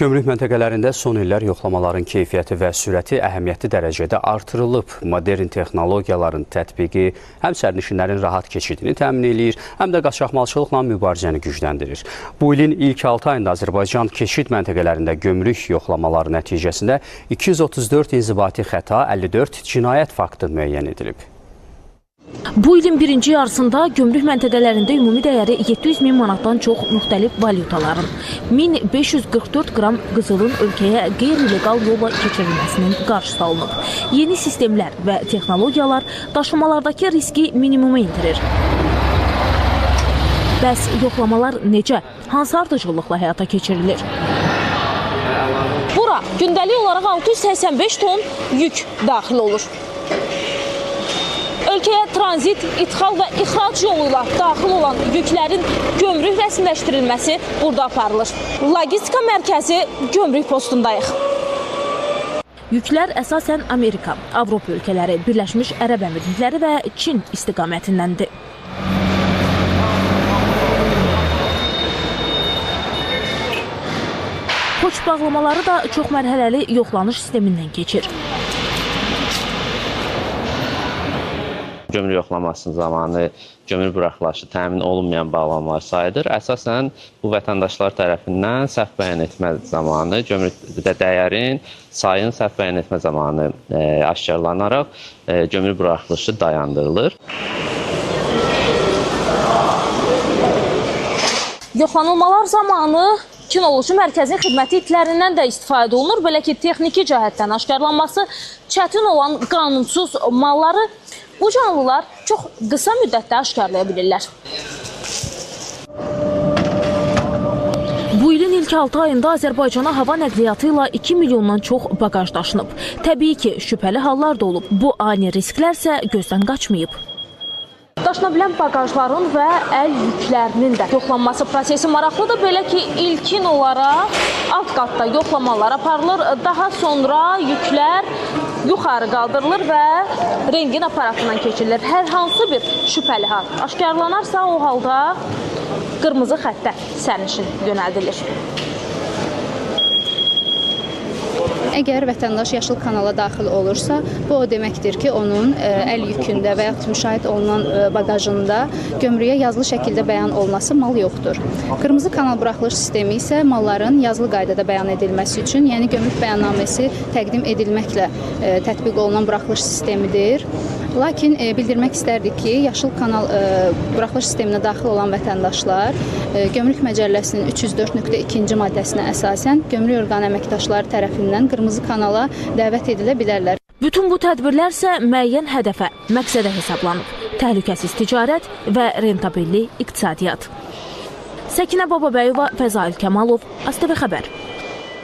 Gömrük məntəqələrində son illər yoxlamaların keyfiyyəti və sürəti əhəmiyyətli dərəcədə artırılıb. Modern texnologiyaların tətbiqi həm sərnişinlərin rahat keçidini təmin eləyir, həm də qaçaqmalçılıqla mübarizəni gücləndirir. Bu ilin ilk 6 ayında Azərbaycan keçid məntəqələrində gömrük yoxlamaları nəticəsində 234 inzibati xəta, 54 cinayət faktı müəyyən edilib. Bu ilin birinci yarısında gömrük məntəqələrində ümumi dəyəri 700 min manatdan çox müxtəlif valyutaların, 1544 qram qızılın ölkəyə qeyri-legal yolla keçirilməsinin qarşısı alınıb. Yeni sistemlər və texnologiyalar daşımalardakı riski minimuma endirir. Bəs yoxlamalar necə, hansı ardıcıllıqla həyata keçirilir? Bura gündəlik olaraq 685 ton yük daxil olur. Ölkəyə tranzit, idxal və ixrac yolu ilə daxil olan yüklərin gömrük rəsmiləşdirilməsi burada aparılır. Logistika mərkəzi gömrük postundayıq. Yüklər əsasən Amerika, Avropa ölkələri, Birləşmiş Ərəb Əmirlikləri və Çin istiqamətindəndir. Poçt bağlamaları da çox mərhələli yoxlanış sistemindən keçir. Gömrük yoxlamasının zamanı gömrük buraxılışı təmin olunmayan bağlamalar sayılır. Əsasən bu vətəndaşlar tərəfindən səhv bəyan etmə zamanı, gömrükdə dəyərin, sayın səhv bəyan etmə zamanı aşkarlanaraq gömrük buraxılışı dayandırılır. Yoxlanılmalar zamanı kinoloji mərkəzin xidməti itlərindən də istifadə olunur. Belə ki, texniki cəhətdən aşkarlanması çətin olan qanunsuz malları bu canlılar çox qısa müddətdə aşkarlaya bilirlər. Bu ilin ilk 6 ayında Azərbaycana hava nəqliyyatı ilə 2 milyondan çox baqaj daşınıb. Təbii ki, şübhəli hallar da olub. Bu ani risklər isə gözdən qaçmayıb. Daşına bilən baqajların və əl yüklərinin də yoxlanması prosesi maraqlıdır. Belə ki, ilkin olaraq alt qatda yoxlamalar aparılır. Daha sonra yüklər yuxarı qaldırılır və rentgen aparatından keçirilir. Hər hansı bir şübhəli hal aşkarlanarsa, o halda qırmızı xəttə sərnişin yönəldilir. Əgər vətəndaş yaşıl kanala daxil olursa, bu o deməkdir ki, onun əl yükündə və yaxud müşahidə olunan baqajında gömrüyə yazılı şəkildə bəyan olunası mal yoxdur. Qırmızı kanal buraxılış sistemi isə malların yazılı qaydada bəyan edilməsi üçün, yəni gömrük bəyannaməsi təqdim edilməklə tətbiq olunan buraxılış sistemidir. Lakin bildirmək istərdik ki, yaşıl kanal buraxılış sisteminə daxil olan vətəndaşlar Gömrük Məcəlləsinin 304.2-ci maddəsinə əsasən gömrük orqanı əməkdaşları tərəfindən qırmızı kanala dəvət edilə bilərlər. Bütün bu tədbirlər isə müəyyən hədəfə, məqsədə hesablanıb. Təhlükəsiz ticarət və rentabelli iqtisadiyyat. Səkinə Bababəyova, Fəzail Kəmalov, ASTV Xəbər.